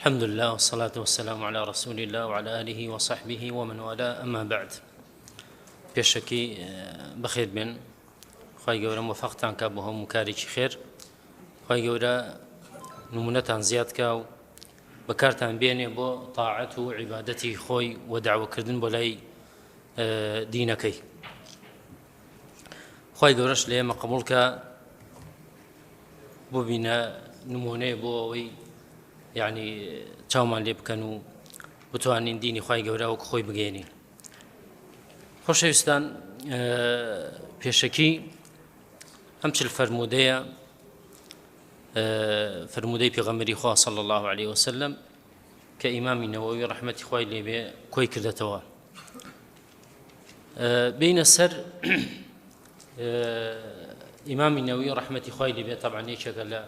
الحمد لله والصلاة والسلام على رسول الله وعلى آله وصحبه ومن والاه أما بعد پێشەکی بەخێر بێن خوای گەورە مۆفەقتان کا بۆ هەموو کارێکی خێر خوای گەورە نمونەتان زیاد کا و بەکارتان بێنێ بۆ تاعەت و عیبادەتی خۆی و داوەکردن بۆ لای دینەکەی خوای گەورەش لە ئێمە قبوڵ کە ببینە نمونەیە بۆ ئەوەی یعنی چاومان لێ بکەن و بتوانین دینی خوای گەورە وەک خۆی بگەێنین خۆشەویستان پێشەکی ئەم چل فەرموودەیە فرموودەی پێغەمبەری خوا صلی الله عليه وسلم کە ئیمامی نەوەوی ڕەحمەتی خوای لێبێ کۆی کردێتەوە بینە سەر ئیمامی نەوی ڕەحمەتی خوای لێبێ تەبعەن یەکێکە لە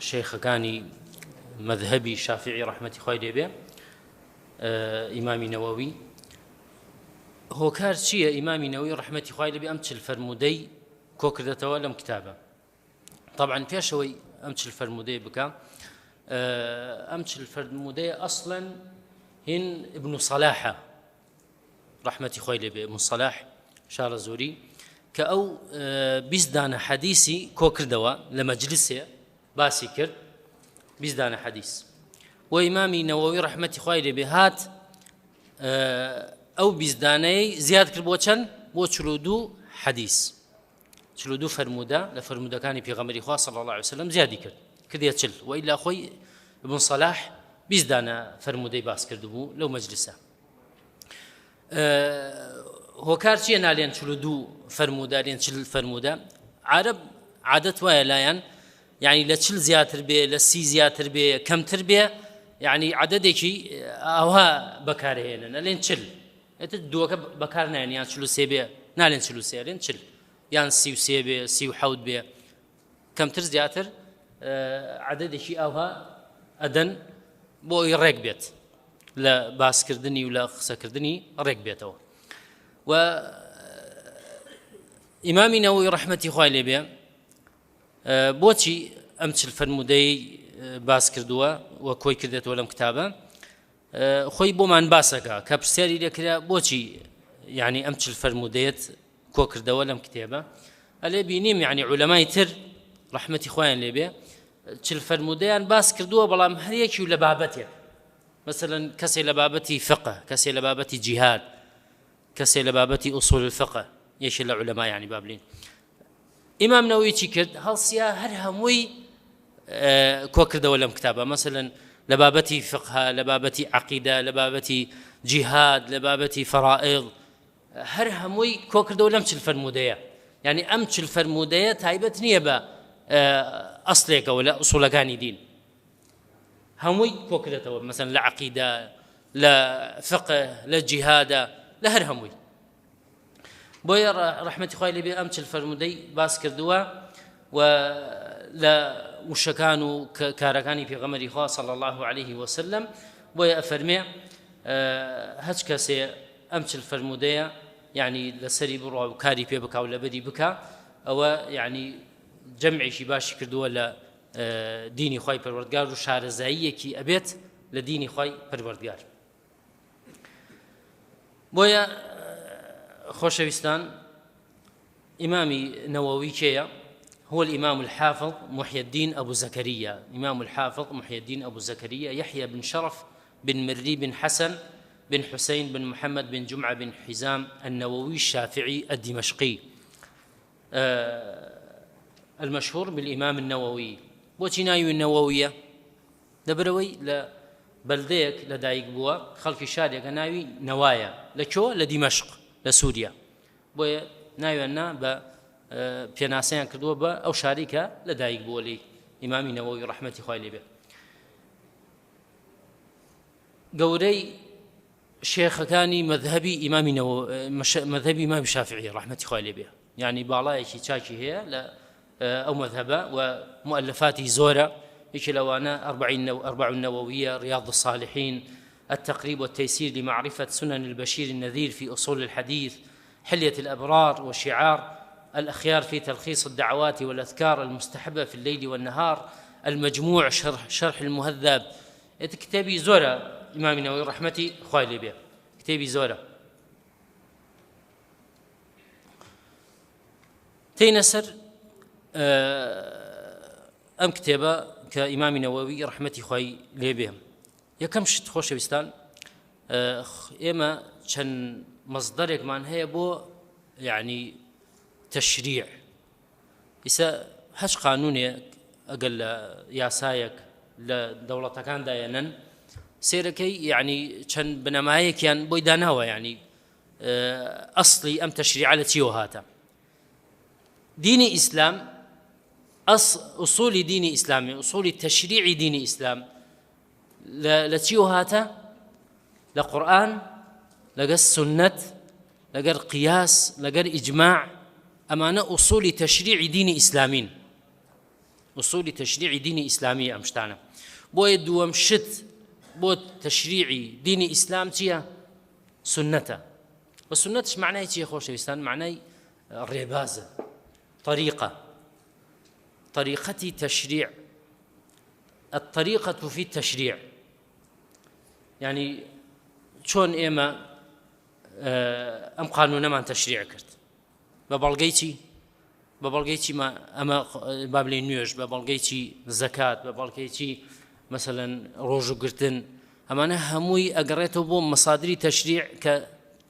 شێخەکانی مەذهبی شافعی ڕەحمەتی خوای لێبێ ئیمامی نەوەوی هۆکار چییە ئیمامی نەوەی ڕەحمەتی خوای لێبێ ئەم چل فەرموودەی کۆکردێتەوە لەم کتابە طبعا پێشەوەی ئەم چل فەرموودەی بکە ئەم چل فەرموودەیە ئەسڵەن هین ابن صلاحە ڕەحمەتی خۆی لێبێ ابن صلاح شارە زۆری کە ئەو 20 دانە حەدیسی کۆکردەوە لە مەجلسێ باسی کرد 20 دانە حەدیس و ئیمامی نەوەوی ڕەحمەتی خوای لێبێ هات ئەو 20 دانەی زیاد کرد بۆ چەند بۆ 42 حەدیس 42 فەرموودە لە فەرموودەکانی پێغەمبەری خوا صلی الله علیه وسلم زیادی کرد کردیە چل و ئیلا خۆی ابن صلاح 20 دانە فەرموودەی باس کردبوو لەو مەجلسە هۆکار چییە نالێن 42 فەرموودە لێن چل فەرموودە عرب عادەت وایە لایەن یعنی لە چل زیاتر بێ لە سی زیاتر بێ کەمتر بێ یعنی عددێکی ئەوها بەکارهێنن ئەلێن چل ئێتر دووەکە بەکار نایەن یان 43 بێ نالێن 43 لێن چل یان 33 بێ 37 بێ کەمتر زیاتر عددێکی ئاوها ئەدەن بۆ ئەوی ڕێک بێت لە باسکردنی و لە قسەکردنی ڕێک بێتەوە و ئیمامی نەوەی ڕەحمەتی خوای لێبێ بۆچی ئەم چل فەرمودەی باس کردووە و کۆی کردێتەوە لەم کتابە خۆی بۆمان باسەکە کە پرسیاری لێکرا بۆچی یعنی ئەم چل فەرمودەیەت کۆکردەوە لەم کتێبە ئەلێ بینیم یعنی عولەمای تر ڕەحمەتی خۆیان لێبێ چل فەرمودەیان باس کردووە بەڵام هەریەکی و لە بابەتێک مثلا کەسێ لە بابەتی فقه کەسێ لە بابەتی جیهاد کەسێ لە بابەتی ئوسول الفقه یەکێ لە عولەما یعنی با بلین ئیمام نەوەوی چی کرد هەڵسیا هەر هەمووی کۆکردەوە لەم کتابە مەسەلەن لە بابەتی فقه لە بابەتی عقیدە لە بابەتی جیهاد لە بابەتی فەرائض هەر هەمووی کۆکردەوە لەم چل فەرموودەیە یعنی ئەم چل فەرموودەیە تایبەت نییە بە ئەسلێکەوە لە ئوسوڵەکانی دین هەمووی کۆکرێتەوە مەسەن لە عقیدە لە فقه لە جیهادە لە هەر هەمووی بۆیە ڕەحمەتی خوای لێبێ ئەم چل فەرموودەی باس کردووە و لە وشەکان و کارەکانی پێغەمەری خوا صلی الله عليه وسلم بۆیە ئەفەرمێ هەچ کەسێ ئەم چل فەرموودەیە یعنی لەسەری بڕوا و کاری پێ بکا و لەبەری بکا ئەوە یعنی جەمعێکی باشی کردووە لە دینی خوای پەروەردگار و شارەزاییەکی ئەبێت لە دینی خوای پەروەردگار بۆیە خۆشەویستان ئیمامی نەوەوی کێیە؟ هو الإمام الحافظ محي الدين أبو زكريا إمام الحافظ محي الدين أبو زكريا يحيى بن شرف بن مري بن حسن بن حسين بن محمد بن جمعة بن حزام النووي الشافعي الدمشقي المشهور بالإمام النووي بۆچی ناوی نەوەویە لەبەرئەوەی لە بەلدەیەک لە دایک بووە خەڵکی شارێکە ناوی نەوایە لە کۆ لە دیمەشق لە سووریا بۆیە ناویان نا بە پێناسەیان کردووە بە ئەو شاری کە لە دایک بووە لی ئیمامی نەوەوی ڕەحمەتی خوای لێ بێت گەورەی شێخەکانی مەذهبی ئیمامی مەذهبی ئیمامی شافعی ڕەحمەتی خوای لێ بێ یعنی باڵایەکی چاکی هەیە لە ئەو مەذهبە و مؤلفاتی زۆرە یەکێ لەوانە أربعين أربع النووية رياض الصالحين التقريب والتيسير لمعرفة سنن البشير النذير في أصول الحديث حلية الأبرار وشعار الأخيار في تلخيص الدعوات والأذكار المستحبة في الليل والنهار. المجموع شرح شرح المهذب ئێت کتێبی زۆرە ئیمامی نەوەوی ڕەحمەتی خوای لێ بێ کتێبی زۆرە. تێینە سەر ئەم کتێبە کە ئیمامی نەوەوی ڕەحمەتی خوای لێ بێ. یەکەم شت خۆشەویستان ئێمە چەند مەصدەرێکمان هەیە بۆ یعنی تەشریع ئیسە هەچ قانونێک ئەگەر لە یاسایەک لە دەوڵەتەکاندا یەنن سێرەکەی یعنی چەند بنەمایەکیان بۆی داناوە یعنی ئەسڵی ئەم تەشریعە لە چیەوە هاتە دینی ئیسلام ئەس ئوسولی دینی ئیسلامی ئوسولی تەشریعی دینی ئیسلام لە چیەوە هاتە لە قورئان لەگەر سنت لەگەر قیاس لەگەر ئیجماع ئەمانە ئوسولی تەشریعی دینی ئیسلامین ئوسولی تەشریعی دینی ئیسلامی ئەم شتانە بۆیە دووەم شت بۆ تەشریعی دینی ئیسلام چییە سنەتە و سنەتش معنای چیە خۆشەویستان معنای ڕێبازە طریقە طریقەتی تەشریع الطریقة في التشریع یعنی چۆن ئێمە ئەم قانونەمان تەشریع کرد بە بەڵگەی چی بە بەڵگەی چی ئەمە با بلێ نوێژ بە بەڵگەی چی زەکات بە بەڵگەی چی مەسەلەن ڕۆژوگرتن ئەمانە هەمووی ئەگەڕێتەوە بۆ مەسادری تەشریع کە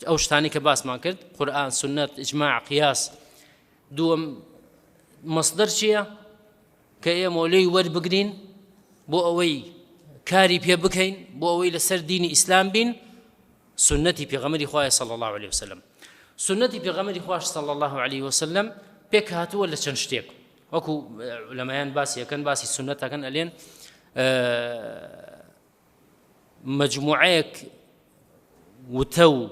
ئەو شتانی کە باسمان کرد قورئان سنت ئیجماع قیاس دووەم مەصدەر چییە کە ئێمە لێی وەربگرین بۆ ئەوەی کاری پێ بکەین بۆ ئەوەی لەسەر دینی ئیسلام بین سنەتی پێغەمبەری خوایە صلی الله علیه وسلم سنەتی پێغەمبەری خواش صلی الله علیه وسلم پێک هاتووە لە چەند شتێک وەکو علەمایان باسی ئەکەن باسی سنەتەکەن ئەلێن مجموعەیەک وتە و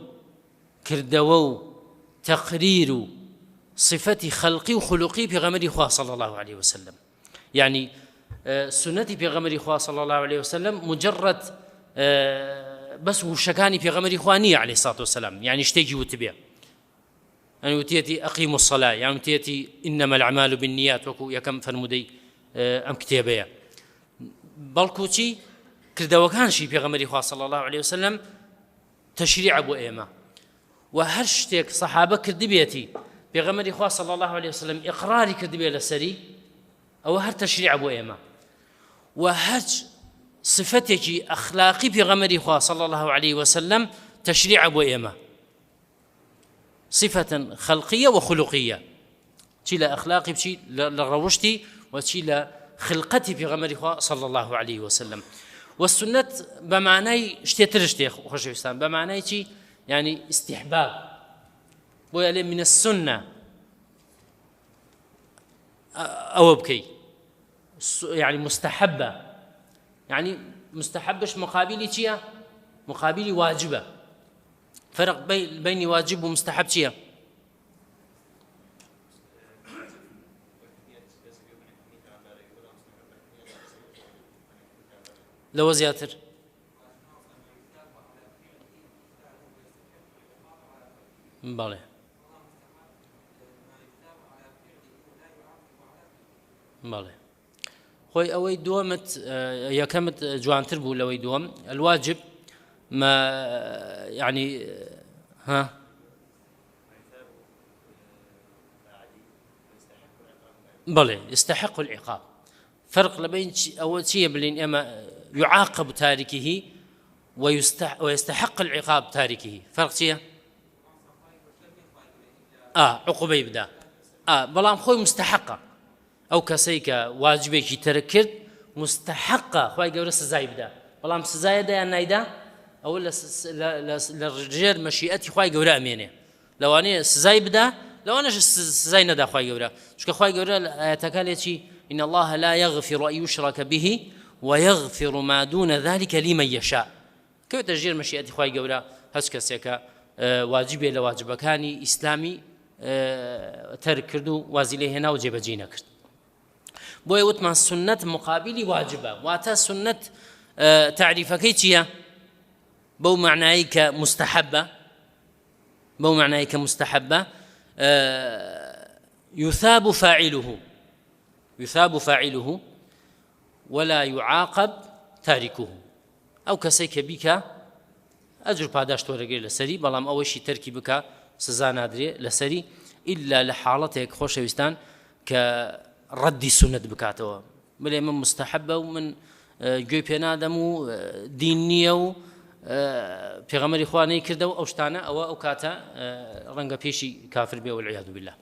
کردەوە و تەقریر و صفەتی خەلقی و خلقی پێغەمبەری خوا صلی الله علیه وسلم یعنی سنەتی پێغەمبەری خوا صلی الله علیه وسلم مجرد بەس وشەکانی پێغەمبەری خوا نییە علیه الصلاة والسلام یعنی شتێکی وتبێ یعنی وتیەتی ئەقیم الصلاة یان وتیەتی إنما الأعمال بالنیات وەکو یەکەم فەرموودەی ئەم کتێبەیە بەڵکو چی کردەوەکانشی پێغەمبەری خوا صلی الله علیه وسلم تەشریعە بۆ ئێمە و هەر شتێک سەحابە کردبێتی پێغەمبەری خوا صلی الله علیه وسلم ئیقراری کردبێ لەسەری ئەوە هەر تەشریعە بۆ ئێمە و هەچ صفتێکی ئەخلاقی پێغەمبەری خوا صلی الله علیه وسلم تەشریعە بۆ ئێمە صفة خلقية وخلقية چی لە ئەخلاقی بچی لە ڕەوشتی و چی لە خلقەتی پێغەمبەری خوا صلی الله علیه وسلم والسنت بە معنای شتێ تر شتێ خۆشەویستان بە معنای چی یعنی استحباب بۆیە لێ من السنة ئەوە بکەی يعني مستحبة يعني مستحبش مقابلی چییە مقابلی واجبە فرق بین واجب و مستحب چییە لەوە زیاتر بەڵێ بەڵێ خۆی ئەوەی دووەمت یەکەمت جوانتر بوو لەوەی دووەم الواجب ما يعني ها بەڵێ يستحق العقاب فرق لە بین ئەوە چییە بلین ئێمە يعاقب تاركه ويستحق العقاب تاركه فرق چییە ئا عقوبەی بدا ئا بەڵام خۆی مستحقە ئەو کەسەی کە واجبێکی تەرک کرد مستحقە خوای گەورە سزای بدا بەڵام سزایە دایان نایدا ئەوە لە ژێر مەشیئەتی خوای گەورە ئەمێنێ لەوانەیە سزای بدا لەوانەش سزای نەدا خوای گەورە چونکە خوای گەورە لە ئاەتەکە لێچی إن الله لا يغفر أن يشرك به ويغفر ما دون ذلك لمن يشاء کەوێتە ژێر مەشیئەتی خوای گەورە هەچ کەسێکە واجبێ لە واجبەکانی ئیسلامی تەرک کرد و وازی لێ هێنا و جێبەجێی نەکرد بۆیە وتمان سنت مقابلی واجبە واتە سنت تعریفەکەی چییە بەو معنایی کە مستحبە بەو معنایی کە مستحبە يثاب فاعله يثاب فاعله ولا يعاقب تاركه. ئەو کەسەی کە بیکا ئەجر پاداشت وەرەگرێ لەسەری، بەڵام ئەوەشی تەرکی بکا سزا نادرێ لەسەری، ئیلا لە حاڵەتێک خۆشەویستان کە ڕەدی سوننەت بکاتەوە، بلێ من مستەحەبە و من گوێی پێ نادەم و دین نییە و پێغەمبەری خوا نەیکردەوە ئەو شتانە، ئەوە ئەو کاتە ڕەنگە پێشی کافر بێ والعیاذ بالله.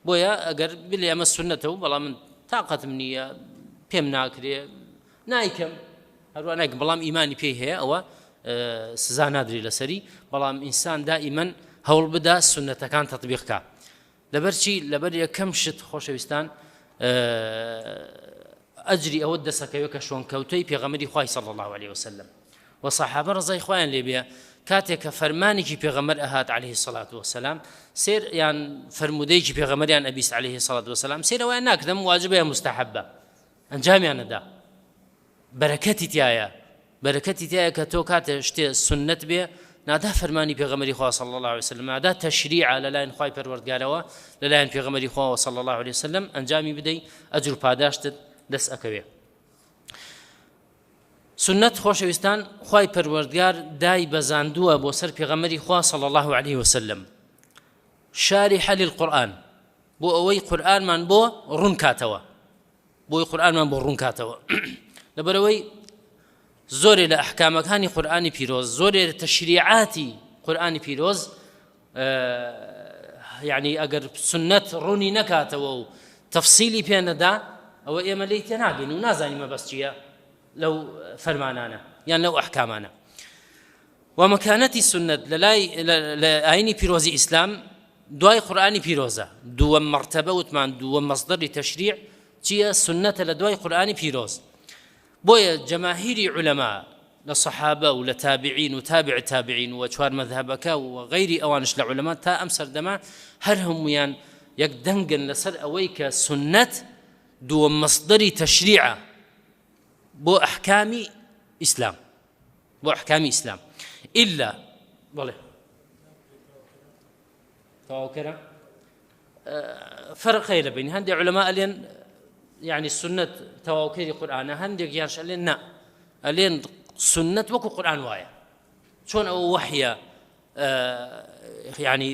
بۆیە ئەگەر بلێ ئەمە سوننەتە و بەڵام من تاقەتم نییە پێم ناکرێ نایکەم هەروە نایکەم، بەڵام ئیمانی پێی هەیە ئەوە سزا نادرێ لەسەری. بەڵام ئینسان دائیمەن هەوڵ بدا سوننەتەکان تەطبیق کا. لەبەر چی؟ لەبەر یەکەم شت خۆشەویستان ئەجری ئەوە دەسەکەوێت کە شوێنکەوتەی پێغەمبەری خوای صلی الله علیه وسلم و سەحابە ڕەزای خوایان لێبێ کاتێک کە فەرمانێکی پێغەمبەر ئەهات علیه الصلاة والسلام سێر یان فەرموودەیەکی پێغەمبەریان ئەبیست علیه الصلاة والسلام سێرەوەیان ناکردم واجبە یا مستحبە ئەنجامیان نەدا. بەرەکەتی تایە، بەرەکەتی تایە کە تۆ کاتێ شتێ سنت بێ نادا فەرمانی پێغەمبەری خوا صلی الله علیه وسلم نادا تەشریعە لەلایەن خوای پەروەردگارەوە لەلایەن پێغەمبەری خواوە صلی الله علیه وسلم ئەنجامی بدەی ئەجر و پاداشتت دەست ئەکەوێ. سنت خۆشەویستان خوای پەروەردگار دای بەزاندووە بۆ سەر پێغەمبەری خوا صلی الله علیه وسلم شارح للقرآن بۆ ئەوەی قورئانمان بۆ ڕوون کاتەوە، بۆی قورئانمان بۆ ڕوون کاتەوە. لەبەرئەوەی زۆرێ لە ئەحکامەکانی قورئانی پیرۆز، زۆرێ لە تەشریعاتی قورئانی پیرۆز، یعنی ئەگەر سنت ڕوونی نەکاتەوە و تەفسیلی پێ نەدا، ئەوە ئێمە لێی تێناگەین و نازانین مەبەست چییە لەو فەرمانانە یان لەو ئەحکامانە. و مەکانەتی سنت لەلای لە ئاینی پیرۆزی ئیسلام دوای قورئانی پیرۆزە، دووەم مەڕتەبە وتمان دووەم مەسدەری تەشریع چییە؟ سوننەتە لە دوای قورئانی پیرۆز. بۆیە جەماهیری عولەما لە سەحابە و لە تابعین و تابع تابعین و چوار مەذهەبەکە و غەیری ئەوانش لە عولەما تا ئەم سەردەمە هەر هەموویان یەک دەنگن لەسەر ئەوەی کە سوننەت دووەم مەسدەری تەشریعە بۆ ئەحکامی ئیسلام. بۆ ئەحکامی ئیسلام ئیلا بەڵێ تەواوکەرە فەرق هەیە لە بین هەندێک علەما ئەلێن یعنی سنت تەواوکەری قورئانە، هەندێک یانش ئەلێن نا، ئەلێن سنت وەکو قورئان وایە. چۆن ئەوە وەحیە یعنی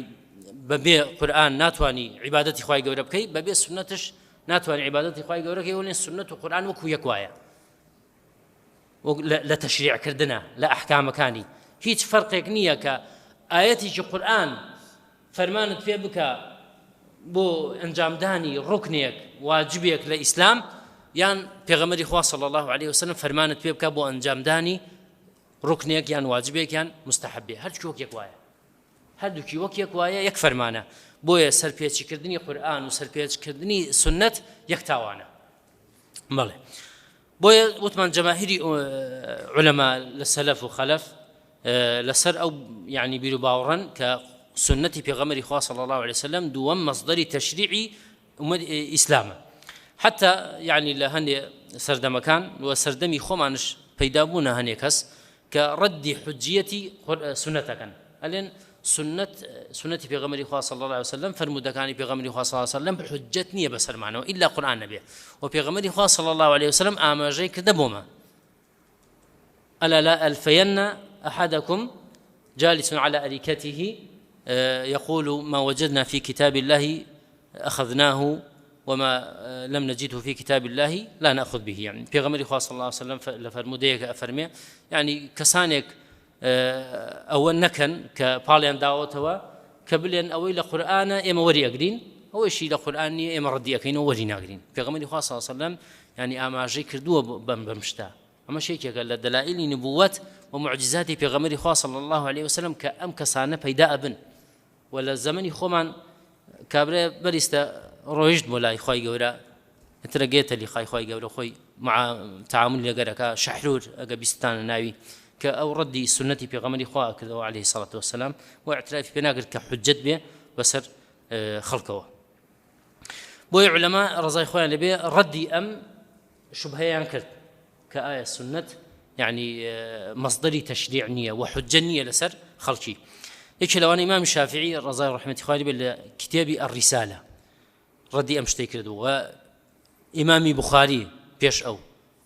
بەبێ قورئان ناتوانانی عیبادەتی خوای گەورە بکەی، بەبێ سنتش ناتوانانی عیبادەتی خوای گەورە بکەی. وەلێن سنت و قورئان وەکو یەک وایە لە تەشریعکردنە لە ئەحکامەکانی، هیچ فەرقێک نییە کە ئایەتێکی قورئان فەرمانت پێ بکە بۆ ئەنجامدانی ڕوکنێک واجبێک لە ئیسلام، یان پێغەمبەری خوا صلی الله علیه وسلم فەرمانت پێ بکە بۆ ئەنجامدانی ڕوکنێک یان واجبێک یان مستحبێ، هەرچی وەک یەک وایە، هەردووکی وەک یەک وایە، یەک فەرمانە. بۆیە سەرپێچیکردنی قورئان و سەرپێچکردنی سنت یەک تاوانە. بەڵێ بۆیە وتمان جەماهیری عولەما لە سەلەف و خەلەف لەسەر ئەو یعنی بیر و باوەڕن کە سنەتی پێغەمبەری خوا صلی الله علیه وسلم دووەم مەصدەری تەشریعی ئومەت ئیسلامە. حتی یعنی لە هەندێ سەردەمەکان و سەردەمی خۆمانش پەیدا بوونە هەنێ کەس کە ڕەدی حجیەتی سنەتەکەن، ئەلێن سنت سنەتی پێغەمبەری خوا صلی الله علیه وسلم فەرموودەکانی پێغەمبەری خوا صلی الله علیه وسلم حجەت نییە بەسەرمانەوە ئیلا قورئان نەبێ، و پێغەمبەری خوا صلی الله علیه وسلم ئاماژەی کردە بۆمە ألا لا ألفين أحدكم جالس على أريكته يقول ما وجدنا في كتاب الله أخذناه وما لم نجده في كتاب الله لا نأخذ به. يعني پێغەمبەری خوا صلی الله علیه وسلم لە فەرموودەیەک ئەفەرمێ یعنی کەسانێک ئەوە نەکەن کە پاڵیان داوەتەوە کە بلێن ئەوەی لە قورئانە ئێمە وەری ئەگرین، ئەوەیشی لە قورئان نییە ئێمە ڕەدی ئەکەین و وەری ناگرین. پێغەمبەری خوا صلی الله علیه وسلم یعنی ئاماژەی کردووە بەم شتە. ئەمەش یەکێکە لە دەلائلی نبووەت و معجزاتی پێغەمبەری خوا صلی الله علیه وسلم کە ئەم کەسانە پەیدا ئەبن. و لە زەمەنی خۆمان کابرای بەریستە ڕۆیشت بۆ لای خوای گەورە، ئیترە گێتە لیقای خوای گەورە خۆی تعامل لەگەرەکە شەحرور ئەگە بیستانە ناوی کە ئەو ڕەدی سنەتی پێغەمبەری خوا کردەوە عەلەیهی سەڵات وەسەلام و اعترافی پێ ناکرد کە حجەت بێ بەسەر خەڵکەوە. بۆیە عولەما ڕەزای خۆیان لەبێ ڕەدی ئەم شوبهەیان کرد کە ئایا سنت یعنی مەصدەری تەشریع نییە و حجە نییە لەسەر خەڵکی. یەکێ لەوانە ئیمامی شافعی ڕەزای ڕەحمەتی خوای لێ بێت لە کتێبی الرسالە ڕەدی ئەم شتەی کردووە. ئیمامی بوخاری پێش ئەو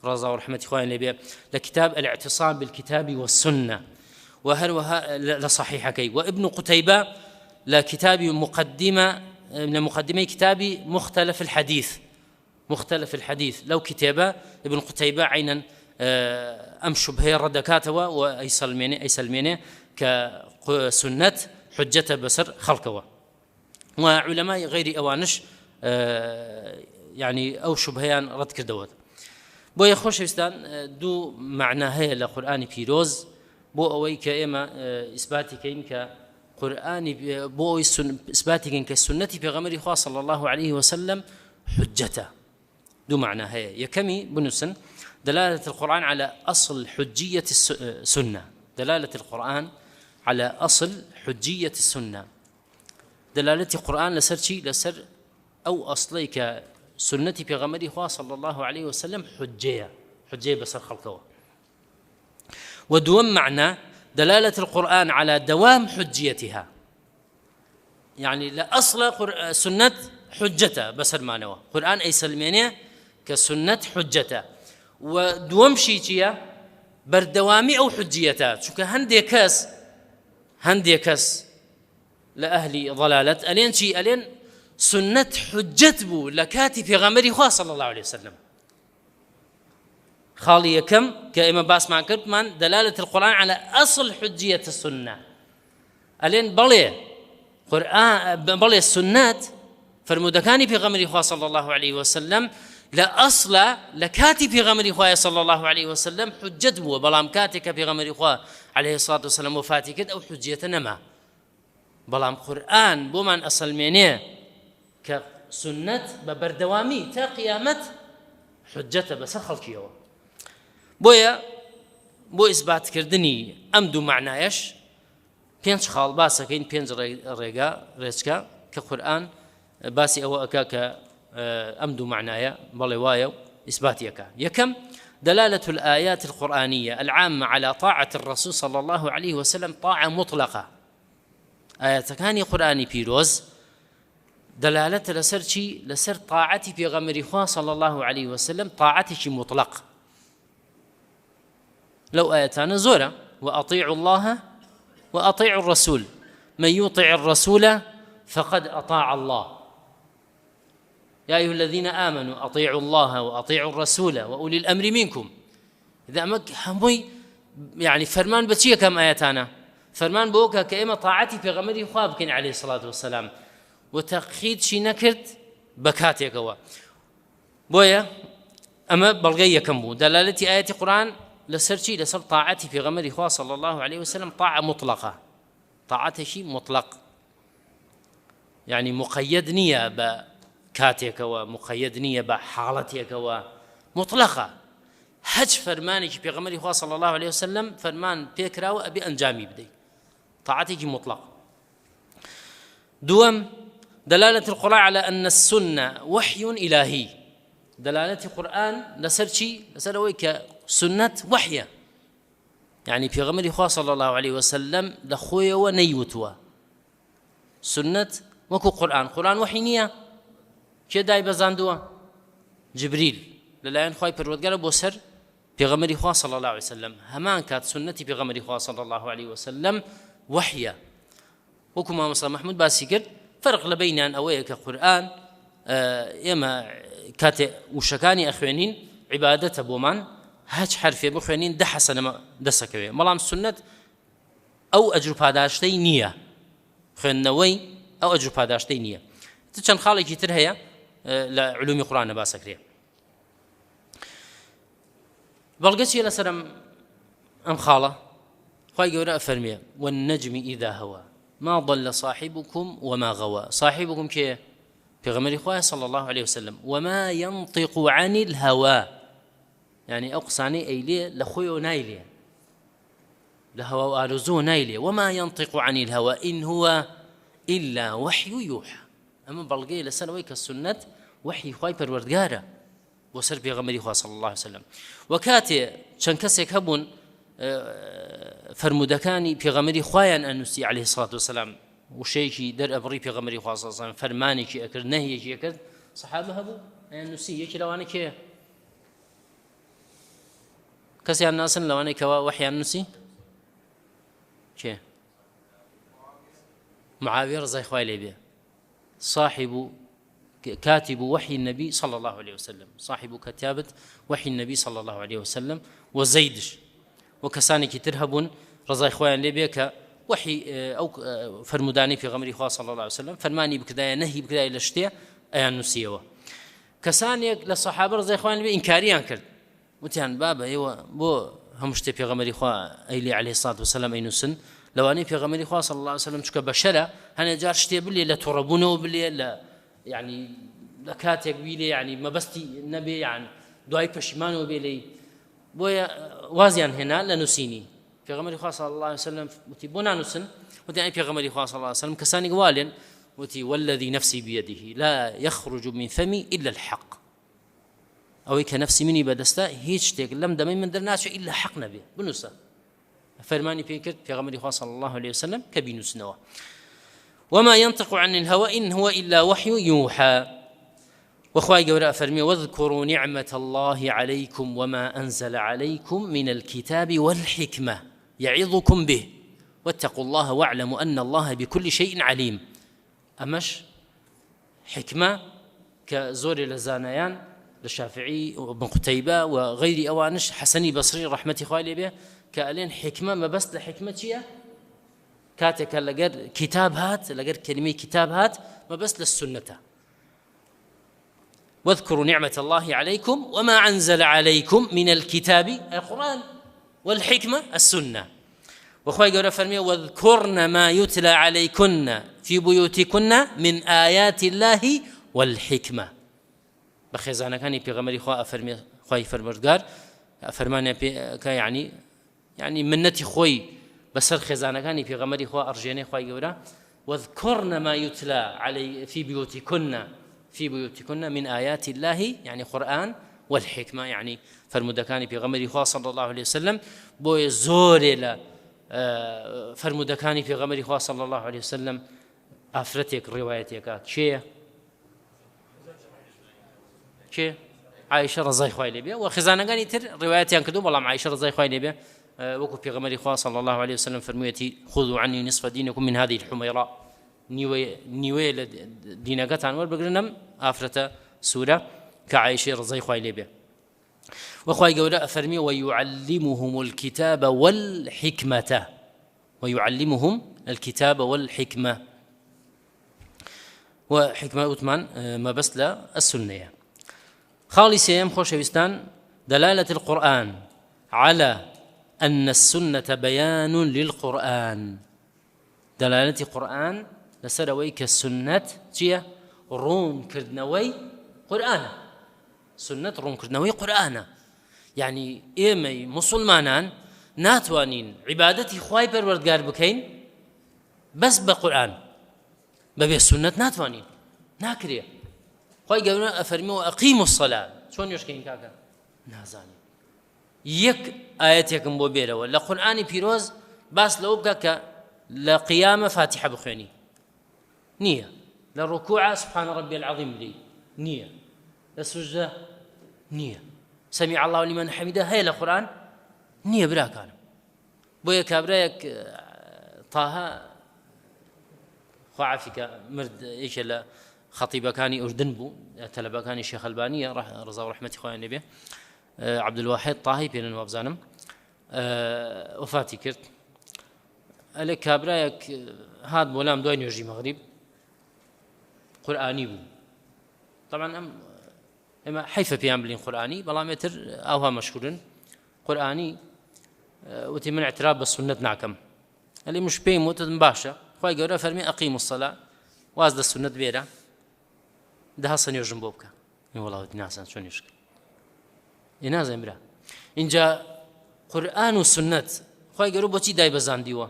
ڕەزا و ڕەحمەتی خوایان لێ بێ لە کتاب الاعتصام بالكتاب والسنة وهروها لە صحيحەکەی وابن قتيبة لە كتابی مقدمة لە مقدمەی كتابی مختلف الحديث مختلف الحديث لەو کتێبە ابن قتيبة عينا ئەم شوبهەیە ڕەت دەکاتەوە و ئەیسەلمێنێ ئەیسەلمێنێ کە سنت حجەتە بەسەر خەڵکەوە و علەمای غەیری ئەوانش یعنی ئەو شوبهەیان ڕەت کردەوە. بۆیە خۆشەویستان دوو مەعنا هەیە لە قورئانی پیرۆز بۆ ئەوەی کە ئێمە ئیسباتی کەین کە قورئانی بۆ ئەوەی ئیسباتی کەین کە سنەتی پێغەمبەری خوا صلی الله علیه وسلم حجەتە. دوو مەعنا هەیە. یەکەمی بنووسن دلالة القرآن على أصل حجية السنة، دلالة القرآن على أصل حجية السنة. دلالة قرآن لسر چی؟ لسر ئەو ئەسڵەی کە سنەتی پێغەمبەری خوا صلی الله علیه وسلم حجەیە، حجەیە بەسەر خەڵکەوە. و دووەم معنى دلالة القرآن على دوام حجيتها، يعني لأصل سنة حجته بەسەرمانەوە. قورئان ئەیسەلمێنێ کە سنت حجەتە. و دووەم شی چییە؟ بەردەوامی ئەو حجیەتە، چونکە هەندێک کەس، هەندێک کەس لە ئەهلی ضلالەت ئەلێن چی؟ ئەلێن سنت حجەت بوو لە کاتی پێغەمبەری خوا صلی الله عليه وسلم. خاڵی یەکەم کە ئێمە باسمان کردمان دلالة القرآن على أصل حجية السنة. ئەلێن بەڵێ قورئان، بەڵێ سنت فرمودەکانی پێغەمبەری خوا صلی الله عليه وسلم لە ئەسڵە لە کاتی پێغەمبەری خوایە صلی الله عليه وسلم حجەت بووە، بەڵام کاتێک کە پێغەمبەری خوا عليه الصلاة والسلام وفاتی کرد ئەو حجیەتە نەما. بەڵام قورئان بۆمان ئەسەلمێنێ کە سنت بە بەردەوامی تا قیامەت حجەتە بەسەر خەڵکیەوە. بۆیە بۆ ئیسباتکردنی ئەم دوو معنایەش پێنج خاڵ باسەکەین، پێنج ڕێگا ڕێچکە کە قورئان باسی ئەوە ئەکا کە ئەم دوو معنایە بەڵێ وایە و ئیسباتی ئەکا. یەکەم دلالة الآيات القرآنية العامة على طاعة الرسول صلى الله عليه وسلم طاعة مطلقة. آياتەکانی قورئانی پیرۆز دلالة لەسەر چی؟ لەسەر طاعەتی پێغەمبەری خوا صلى الله عليه وسلم، طاعەتێکی مطلق. لەو ئايەتانە زۆرە، وأطيعوا الله وأطيعوا الرسول من يطع الرسول فقد أطاع الله يا أيها الذين آمنوا أطيعوا الله وأطيعوا الرسول وأولي الأمر منكم. إذا أمك هموي يعني فرمان بچیە کەم ئايەتانە؟ فرمان بۆ کە ئێمە طاعەتی پێغەمبەری خوا بکەین عليه الصلاة والسلام و تەقید چی نەکرد بە کاتێکەوە. بۆیە ئەمە بەڵگەی یەکەم بوو دەلالەتی ئاەتی قورئان لەسەر چی؟ لەسەر طاعەتی پێغەمبەری خوا صلی الله عليه وسلم، طاعة مطلقة، طاعەتێکی مطلق، يعني مقەیەد نییە بە کاتێکەوە، مقەیەد نییە بە حاڵەتێکەوە، مطلقە. هەچ فەرمانێکی پێغەمبەری خوا صلی الله عليه وسلم فەرمان پێکراوە ئەبێ ئەنجامی بدەیت، طاعەتێکی مطلق. دووەم دلالة القرآن على أن السنة وحي إلهي. دلالة القرآن لەسەر چی؟ لەسەر ئەوەی کە سنت وحیە، يعني پێغەمبەری خوا صلی الله عليه وسلم لە خۆیەوە نەیوتووە. سنت وەکو قورئان، قورئان وحی نییە، کێ دای بەزاندووە؟ جبریل لەلایەن خوای پەروەردگارە بۆ سەر پێغەمبەری خوا صلی الله عليه وسلم. هەمان کات سنەتی پێغەمبەری خوا صلی الله عليه وسلم وحیە. وەکو مامۆستا محمود باسی کرد فەرق لە بەینیان ئەوەیە کە قورئان، ئێمە کاتێ وشەکانی ئەخوێنین عیبادەتە بۆمان، هەچ حرفێ بخوێنین دە حەسەنە دەسەکەوێ، بەڵام سنت ئەو ئەجر و پاداشتەی نییە، خوێندنەوەی ئەو ئەجر و پاداشتەی نییە. چەند خاڵێکی تر هەیە لە علومی قورئانە باسەکرێ. بەڵگە چییە لەسەر ئەم خاڵە؟ خوای گەورە ئەفەرمێ والنجم إذا هوى ما ضل صاحبكم وما غوى. صاحبكم کێ؟ پێغەمبەری خوایە صلى الله عليه وسلم. وما ينطق عن الهوى، يعني ئەو قسانەی ئەیلێ لە خۆیەوە نایلێ، لە هەوا و ئارەزوو نایلێ. وما ينطق عن الهوى إن هو إلا وحي يوحى. ئەمە بەڵگەیە لەسەر ئەوەی کە سنت وحی خوای پەروەردگارە بۆ سەر پێغەمبەری خوا صلی الله عليه وسلم. و کاتێ چەند کەسێک هەبوون، فەرموودەکانی پێغەمبەری خوایان ئەنووسی عليه الصلاة والسلام، وشەیەکی دەرئەبڕی پێغەمبەری خوا صلی الله عليه وسلم، فەرمانێکی ئەکرد، نەهیەکی ئەکرد، سەحابە هەبوو ئەیان نووسی. یەکی لەوانە کێیە؟ کەسیان ناسن لەوانەی کەوا وەحیان نووسی؟ کێ؟ معاویە ڕزای خوای لێ بێ صاحب كاتب وحي النبي صلى الله عليه وسلم صاحب كتابة وحي النبي صلى الله عليه وسلم وزيدش وکەسانێکی تر هەبوون ڕەزای خوایان لێ بێ کە وەحی ئەو فەرموودانەی پێغەمبەری خوا صلی اللە علیه وسلم فەرمانی بکردایە نەهی بکردایە لە شتێ ئەیان نووسیەوە. کەسانێک لە سەحابە ڕەزای خوایان لێ بێ ئینکاریان کرد، وتیان بابە ئێوە بۆ هەموو شتێ پێغەمبەری خوا ئەیلی علیه الصلاة والسلام ئەینووسن؟ لەوانەیە پێغەمبەری خوا صلی اللە علیه وسلم چونکە بەشەرە هەنێ جار شتێ بلێ لە توڕەبوونەوە بلێ لە یعنی لە کاتێک بیلێ یعنی مەبەستی نەبێ یان دوای پەشیمانەوە بێ لێی بۆیە وازیان هێنا لە نووسینی. پێغەمبەری خوا صلی اللە علیه وسلم وتی بۆ نانووسن؟ وتی ئەی پێغەمبەری خوا صلی اللە علیه وسلم کەسانێک وا لێن وتی والذی نفسی بیده لا یخرج من فمی الا الحق ئەوەی کە نەفسی منی بەدەستە هیچ شتێک لەم دەمەی من دەرناچێت ئیلا حەق نەبێ بنووسە. فەرمانی پێ کرد پێغەمبەری خوا صلی الله علیه وسلم کە بینووسنەوە. وما ينطق عن الهوى إن هو إلا وحي يوحى. وخوای گەورە ئەفەرمێ واذكروا نعمة الله عليكم وما أنزل عليكم من الكتاب والحكمة يعظكم به واتقوا الله واعلموا أن الله بكل شيء عليم. ئەمەش حکمە کە زۆرێ لە زانایان لە شافعی و ابن قتیبە و غەیری ئەوانش حەسەنی بەسری ڕەحمەتی خوای لێ بێ کە ئەلێن حکمە مەبەست لە حکمە چییە؟ کاتێک کە لەگەر کتاب هات لەگەر کلمەی کتاب هات مەبەست لە سنەتە. واذكروا نعمة الله عليكم وما أنزل عليكم من الكتاب القرآن والحكمة السنة. وخوای گەورە فەرمی واذكرن ما يتلى عليكن في بيوتكن من آيات الله والحكمة. بە خێزانەکانی پێغەمبەری خوا ئەفەرمی خوای فەرمەردگار فەرمانیان پێ کە یعنی یعنی منەتی خۆی بەسەر خێزانەکانی پێغەمبەری خوا ئەڕژێنێ خوای گەورە واذكرن ما يتلى علي في بيوتكن في بيوتكن من آيات الله يعني قرآن والحكمة يعني فرمودەکانی پێغەمبەری خوا صلى الله عليه وسلم بۆیە زۆرێ لە فرمودەکانی پێغەمبەری خوا صلى الله عليه وسلم ئافرەتێک ڕێوایەتێکە کێیە؟ کێ؟ عایشە ڕەزای خوای لێ بێ و خێزانەکانی تر ڕێوایەتیان کردو بەڵام عایشە ڕەزای خوای لێ بێ وەکو پێغەمبەری خوا صلی الله علیه وسلم فەرموویەتی خذوا عني نصف دينكم من هذه الحميراء نیوەیە لە دینەکەتان وەربگرنم ئافرەتە سوورە کە عایشەی ڕەزای خوای لێ بێ. وخوای گەورە ئەفەرمی ويعلمهم الكتاب والحكمة ويعلمهم الكتاب والحكمة و حیکمە وتمان مەبەست لە السنەیە. خاڵی سێیەم خۆشەویستان دلالة القرآن على أن السنة بيان للقرآن. دلالة قرآن لەسەر ئەوەی کە سنت چییە؟ ڕوونکردنەوەی قورئانە. سنت ڕوونکردنەوەی قورئانە. یعنی ئێمەی موسڵمانان ناتوانین عیبادەتی خوای پەروەردگار بکەین بەس بە قورئان، بەبێ سنت ناتوانین، ناکرێ. خوای گەورە ئەفەرمی و ئەقیموا الصلاة. چۆن نوێژکەین کاکە؟ نازانین. یەک ئایەتێکم بۆ بێرەوە لە قورئانی پیرۆز باس لەوە بکە کە لە قیامە فاتیحە بخوێنی، نییە. لە ڕکوعە سبحان ربی العظیم بلێی، نییە. لە سوجدە نییە. سمع الله لمن حمیدە هەیە لە قورئان؟ نییە براکانم. بۆیە کابرایەک تاها خوا عافیکە مرد یەکێ لە خەتیبەکانی ئوردن بوو، تەلەبەکانی شێخ ئەلبانیە ڕەزا و ڕەحمەتی خۆیان لێبێ، عەبدولواحید تاهی پێنن وابزانم وفاتی کرد. ئەلێ کابرایەک هات بۆ لام دوای نوێژی مەغریب، قورئانی بوو. طبعا ئەم ئێمە حەیفە پێیان بلین قورئانی، بەڵام ئێتر ئاوها مەشهورن قورئانی. وتی من اعتراف بە سوننەت ناکەم. ئەلێ مش پێیم وتم باشە، خوای گەورە فەرمی ئەقیموا الصلاة، واز لە سوننەت بێرە، دە هەسە نوێژم بۆ بکە. من وەڵا وتی نازانم چۆن نوێژ بکەم. ئێ نازانم برا. اینجا قورئان و سوننەت خوای گەورە بۆچی دای بەزاندیوە؟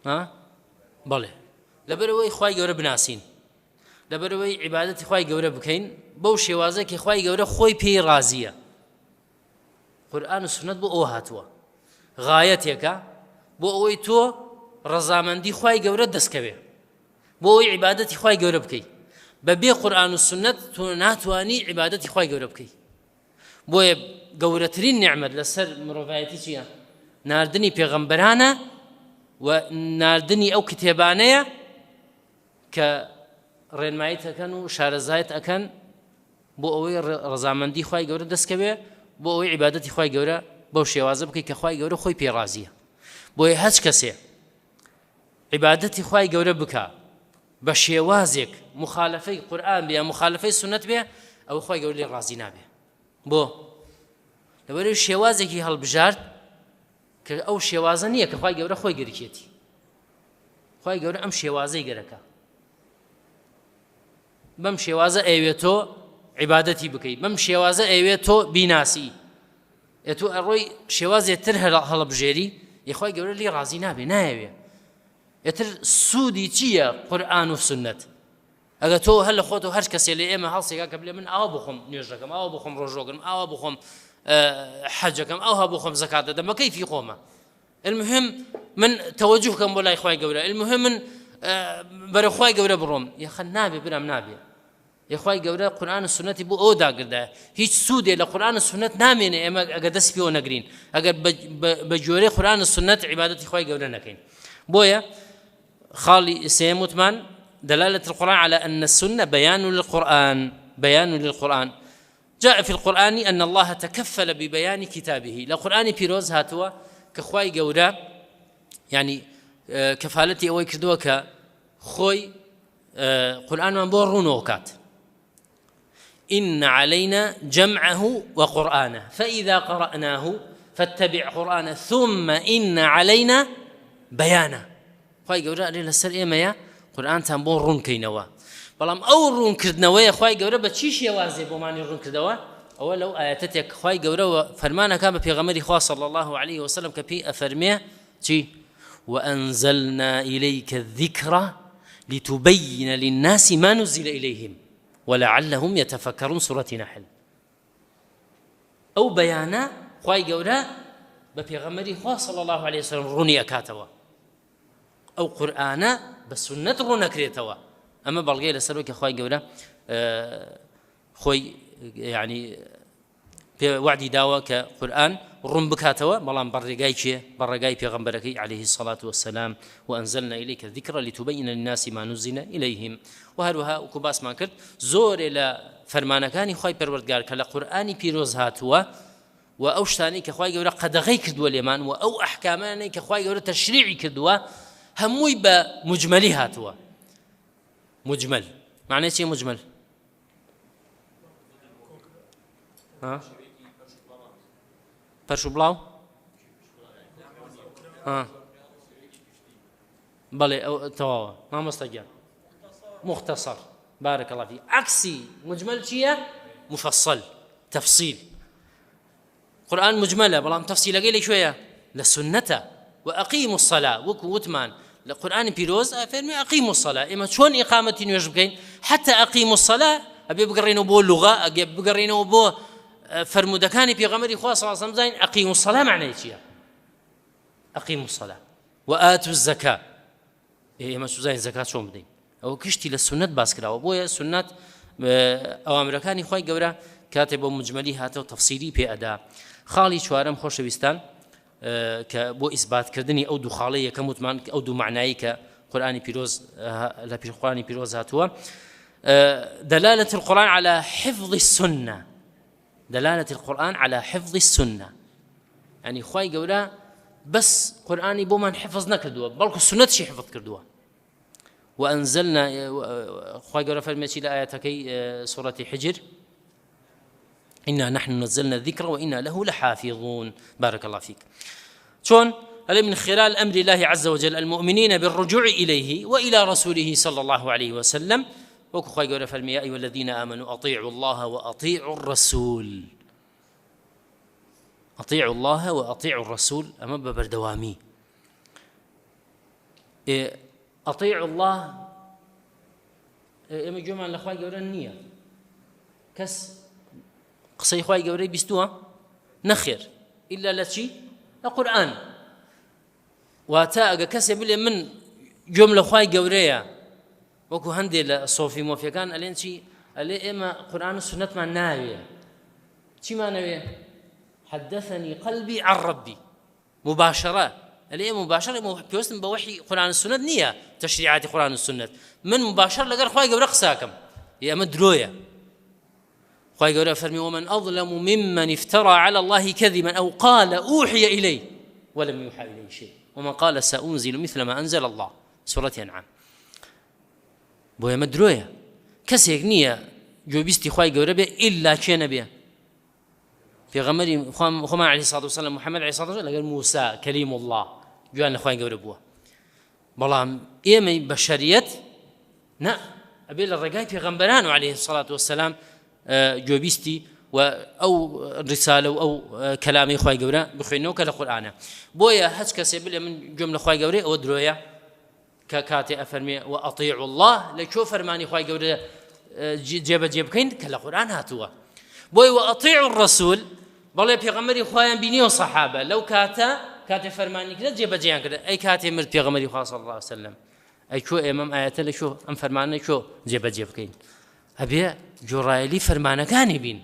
ها؟ بەڵێ لەبەرەوەی خوای گەورە بناسین، لەبەرەوەی عیبادەتی خوای گەورە بکەین بەو شێوازە کە خوای گەورە خۆی پێی ڕازیە. قورئان و سوننەت بۆ ئەوە هاتووە، غایەتێکە بۆ ئەوەی تۆ ڕەزامەندی خوای گەورە دەستکەوێ، بۆ ئەوەی عیبادەتی خوای گەورە بکەی. بەبێ قورئان و سوننەت تۆ ناتوانی عیبادەتی خوای گەورە بکەی. بۆیە گەورەترین نیعمەت لەسەر مرۆڤایەتی چییە؟ ناردنی پێغەمبەرانە و ناردنی ئەو کتێبانەیە کە ڕێنماییت ئەکەن و شارەزایت ئەکەن بۆ ئەوەی ڕەزامەندی خوای گەورە دەستکەوێ بۆ ئەوەی عیبادەتی خوای گەورە بەو شێوازە بکەیت کە خوای گەورە خۆی پێ ڕازیە بۆیە هەچ کەسێ عیبادەتی خوای گەورە بکە بە شێوازێک مخالفەی قورئان بێ مخالفەی سوننەت بێ ئەوە خوای گەورە لێ ڕازی نابێ بۆ لەبەرەوەی شێوازێکی هەڵبژارد کە ئەو شێوازە نییە کە خوای گەورە خۆی گەرکێتی خوای گەورە ئەم شێوازەی گەرەکە بەم شێوازە ئەوێت تۆ عیبادەتی بکەیت بەم شێوازە ئەوێت تۆ بیناسی ئێ تۆ ئەڕۆی شێوازێ تر هەڵبژێری یخوای گەورە لی ڕازی نابێ نایەوێ ئێتر سوودی چییە قورئان و سوننەت؟ ئەگەر تۆ هەر لە خۆت و هەر کەسێ لە ئێمە هەڵسێکا کە بلێ من ئاوا بخۆم نوێژەکەم ئاوا بخۆم ڕۆژۆگرم ئاوا بخۆم حەجەکەم ئەوها بخۆم زەکات دەدەم بە کەیفی خۆمە المهم من تەوەجه کەم بۆ لای خوای گەورە المهم من بەرە خوای گەورە بڕۆم یاخە نابێ برام نابێ یخوای گەورە قورآن و سونەتی بۆ ئەو داگردایە هیچ سوودێ لە قورآن و سونەت نامێنێ ئێمە ئەگەر دەست پێوە نەگرین ئەگەر بە گوێرەی قورآن و سونەت عیبادەتی خوای گەورە نەکەین بۆیە خاڵی سێم وتمان دلالة القرآن على أن السنة بيان للقرآن بيان للقرآن جاء في القرآن أن الله تكفل ببيان كتابه لقرآن پیرۆز هاتووە کە خوای گەورە يعني کەفالەتی ئەوەی کردووە کە خۆی قورئانمان بۆ ڕوونەوە کات إن علينا جمعه وقرآنه فإذا قرأناه فاتبع قرآنه ثم إن علينا بيانه خوای گەورە ئەرێ لەسەر ئێمەیە قورئانتان بۆ ڕوون کەینەوە بەڵام ئەو ڕوونکردنەوەیە خوای گەورە بە چی شێوازێ بۆمانی ڕوون کردەوە ئەوە لەو ئاەتەتێک خوای گەورەوە فەرمانەکە بە پێغەمەری خوا صلی الله عليه وسلم کە پێی ئەفەرمێ چی وأنزلنا إليك الذكر لتبين للناس ما نزل إليهم ولعلهم يتفكرون سورة نحل ئەو بەیانە خوای گەورە بە پێغەمبەری خوا صلی الله عليه وسلم ڕوونی ئەکاتەوە ئەو قورئانە بە سوننەت ڕوون ئەکرێتەوە ئەمە بەڵگەی لەسەرەوە کە خوای گەورە خۆی یعنی پێ وەعدی داوە کە قورئان ڕوون بکاتەوە بەڵام بە ڕێگای کێ؟ بە ڕێگای پێغەمبەرەکەی علیه الصلاة والسلام وانزلنا الیک الذکر لتبین للناس ما نزل الیهم و هەروەها وەکو باسمان کرد زۆرێ لە فەرمانەکانی خوای پەروەردگار کە لە قورئانی پیرۆز هاتووە و ئەو شتانەی کە خوای گەورە قەدەغەی کردووە لێمان و ئەو ئەحکامانەی کە خوای گەورە تەشریعی کردووە هەمووی بە مجملی هاتووە مجمل معنی چیە مجمل؟ پەرش و بڵاو بەڵێ ئەو تەواوە مامۆستا گیان مختصر بارك الله فيك عكسي مجمل چییە مفصل تفصيل قورئان مجملە بەڵام تەفسیلەکەی لە کوێیە لە سوننەتە وأقیموا الصلاة وەکو وتمان لە قورئانی پیرۆز ئەفەرموێ أقیموا الصلاة ئێمە چۆن ئیقامەتی نوێژ بکەین حتى أقیموا الصلاة ئەبێ بگەڕێنەوە بۆ لوغە ئەگە بگەڕێنەوە بۆ فەرموودەکانی پێغەمبەری خوا صلی الله علیه و سلم بزانین أقیموا الصلاة معنای چییە أقیموا الصلاة وآتوا الزکاة ئێمە سوزانین زەکات چۆن بدەین ئەوە گشتی لە سونەت باس کراوە بۆیە سونەت ئەوامرەکانی خی گەورە کاتێ بۆ مجملی هاتەوە تەفسیری پێ ئەدا خاڵی چوارەم خۆشەویستان کە بۆ ئیسباتکردنی ئەو دوو خاڵی یەکەم وتمان ئەو دوو معنایی کە قورآانی پیرۆز لە پیرخوانی پیرۆز هاتووە دلالة القرآن على حفظ السنة دلالة القرآن على حفظ السنة یعنی خوای گەورە بەس قورآانی بۆمان حفظ نەکردووە بەڵکو سونەتشی حفظ کردووە وأنزلنا خوای گەورە فەرمێکی لە ئاەتەکەی سورەتی حجر إنا نحن نزلنا الذكر وإنا له لحافظون بارك الله فيك شون هل من خلال أمر الله عز وجل المؤمنين بالرجوع إليه وإلى رسوله صلى الله عليه وسلم وەکو خوای گەورە فەرمی یا ایها الذین آمنوا اطیعوا الله واطیعوا الرسول اطیعوا الله واطیعوا الرسول ئەمە بە بەردەوامی اطیعوا الله ئێمە گوێمان لە خوای گەورە نییە کەس قسەی خوای گەورەی بیستووە نەخێر ئللا لە چی لە قورئان واتە ئەگە کەسێ بلێ من گوێم لە خوای گەورەیە وەکو هەندێ لە سۆفی مۆفیەکان ئەلێن چی ئەلێ ئێمە قورئان و سوننەتمان ناوێ. چیمانەوێ؟ حدثني قلبي عن ربي مباشرە ئەلێ ئێمە مباشر ئێمە پێوەستم بە وەحی قورآن و سوننەت نییە تەشریعاتی قورآن و سوننەت من مباشر لەگەڵ خوای گەورە قساکەم ئێ ئەمە درۆیە خوای گەورە فەرمی ومن أظلم ممن افترى على الله كذبا أو قال أوحي إليه ولم يوحى إليه شيء ومن قال سأنزل مثل ما أنزل الله سورة أنعام بۆ ئێمە درۆیە کەسێک نییە گوێبیستی خوای گەورە بێ ئیلا کێ نەبێ پێغەمبەری خۆمان علیه الصلاة والسلام محمد علیه الصلاة والسلام لەگەڵ موسا کەلیم الله گوێیان لە خوای گەورە بووە بەڵام ئێمەی بەشەریەت نا ئەبێ لە ڕێگای پێغەمبەران و علیه الصلاة والسلام گوێبیستی و ئەو ڕسالە و ئەو کەلامی خوای گەورە بخوێنەوە کە لە قورئانە بۆیە هەچ کەسێ بلێ من گوێم لە خوای گەورەی ئەوە درۆیە کە کاتێ ئەفەرمێ وأطیعوا اللە لە کوێ فەرمانی خوای گەورە جێبەجێ بکەین کە لە قورئان هاتووە بۆی وأطیعوا الرسول بەڵێ پێغەمبەری خۆیان بینیەوە سەحابە لەو کاتە کاتێ فەرمانی کرد جێبەجێیان کرد ئەی کاتێ مرد پێغەمبەری خوا صلی الله علیه وسلم ئەی کوێ ئێمەم ئاەتە لە کوێ ئەم فەرمانە کوێ جێبەجێ بکەین ئەبێ جۆڕایەلی فەرمانەکانی بین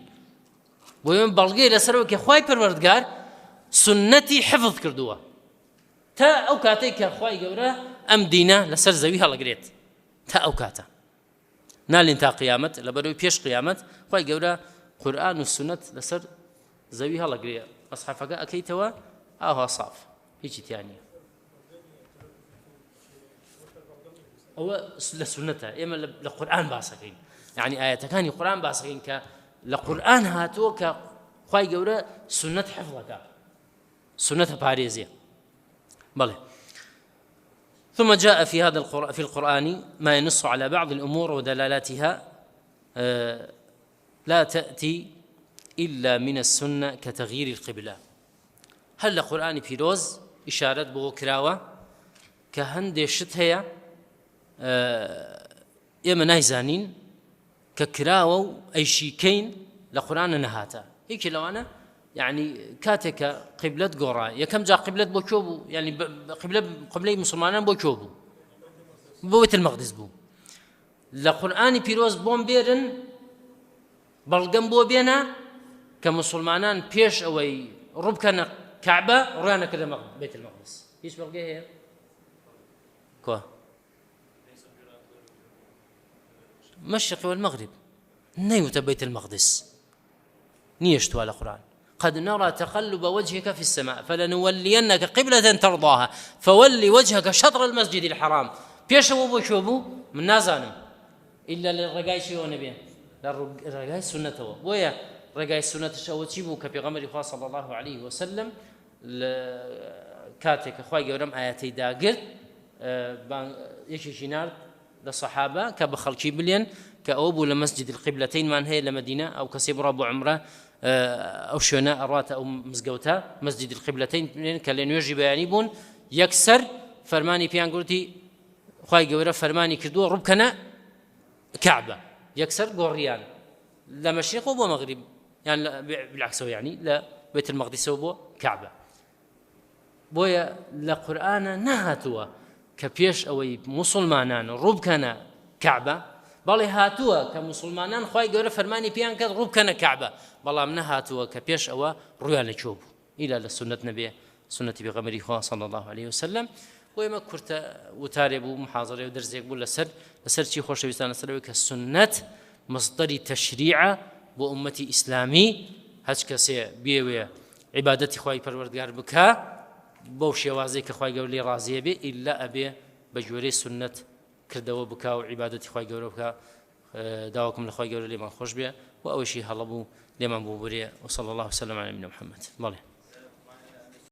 بۆ ئێمە بەڵگەی لەسەرەوە کە خوای پەروەردگار سنەتی حفظ کردووە تا ئەو کاتەی کە خوای گەورە ئەم دینە لەسەر زەوی هەڵەگرێت تا ئەو کاتە نالین تا قیامەت لەبەرەوەی پێش قیامەت خوای گەورە قورئان و سونەت لەسەر زەوی هەڵەگرێ مەسحەفەکە ئەکەیتەوە ئاوا ساف هیچی تیا نییە ئەوە لە سونەتە ئێمە لە قورئان باسەکەین یعنی ئاەتەکانی قورئان باسەکەین کە لە قورئان هاتووە کە خوای گەورە سونەت حفظەکە سنة پارێزێ بەڵێ ثم جاء في هذا القرآن في القرآن ما ينص على بعض الأمور ودلالاتها آه، لا تأتي إلا من السنة كتغيير القبلة هل لقرآن پیرۆز ئشارەت بۆ کراوە کە هەندێ شت هەیە آه، ئێمە نایزانین کە کراوە و ئەیشیکەین لە قورئانە نەهاتە یەکێ لەوانە یعنی کاتێک کە قیبلەت گۆڕا یەکەم جا قیبلەت بۆ کوێ بوو یعنی قیبلە قبلەی مسلمانان بۆ کوێ بوو بۆ بەیت المەقدس بوو لە قورئانی پیرۆز بۆم بێرن بەڵگەم بۆ بێنە کە مسلمانان پێش ئەوەی ڕووبکەنە کەعبە ڕویان نەکردە بەیت المەقدس هیچ بەڵگەی هەیە کوا مشرق والمغرب نەیوتە بيت المقدس نییە لە قورآن قد نرى تقلب وجهك في السماء فلنولينك قبلة ترضاها فولي وجهك شطر المسجد الحرام پێشەوە بۆ کوێ بوو من نازانم ئیلا لە ڕێگای چیەوە نەبێ لە ڕێگای سوننەتەوە بۆیە ڕێگای سوننەتش ئەوە چی بوو کە پێغەمبەری خوا صلی الله علیه وسلم لە کاتێک کە خوای گەورەم ئاەتەی داگرت یەکێکی نارد لە سەحابە کە بە خەڵکی بلێن کە ئەوە بوو لە مەسجد القبلتینمان هەیە لە مەدینە ئەو کەسێ بڕا بۆ عمرە ئەو شوێنە ئەڕاتە ئەو مزگەوتە مەسجد القبلتین کە لە نوێژی بەیانی بوون یەکسەر فەرمانی پێیان گوتی خوای گەورە فەرمانی کردووە ڕووبکەنە کەعبە یەکسەر گۆڕیان لە مەشریقەوە بۆ مەغریب یان بالعکسەوە یعنی لە بێت المەقدسەوە بۆ کەعبە بۆیە لە قورئانە نەهاتووە کە پێش ئەوەی موسڵمانان ڕووبکەنە کەعبە بەڵێ هاتووە کە موسڵمانان خوای گەورە فەرمانی پێیان کرد ڕووبکەنە کەعبە بەڵام نەهاتووە کە پێش ئەوە ڕویان لە کوێ بوو ئیلا لە سوننەت نەبێ سوننەتی پێغەمبەری خوا صلی الله علیه وسلم بۆ ئێمە کورتە وتارێ بوو محاضرێ و دەرزێک بوو لەسەر لەسەر چی خۆشەویستان لەسەر ئەوەی کە سوننەت مصدری تەشریعە بۆ ئومەتی ئیسلامی هەچ کەسێ بێوێ عیبادەتی خوای پەروەردگار بکا بەو شێوازەی کە خوای گەورە لێی ڕازیە بێ ئیلا ئەبێ بە گوێرەی سوننەت کردەوە بکا و عیبادەتی خوای گەورە بکا داواکم لە خوای گەورە لێمان خۆش بێ و ئەوەشی هەڵە بوو لێمان ببورێ وصلی الله وسلم علی نبینا محمد بەڵێ.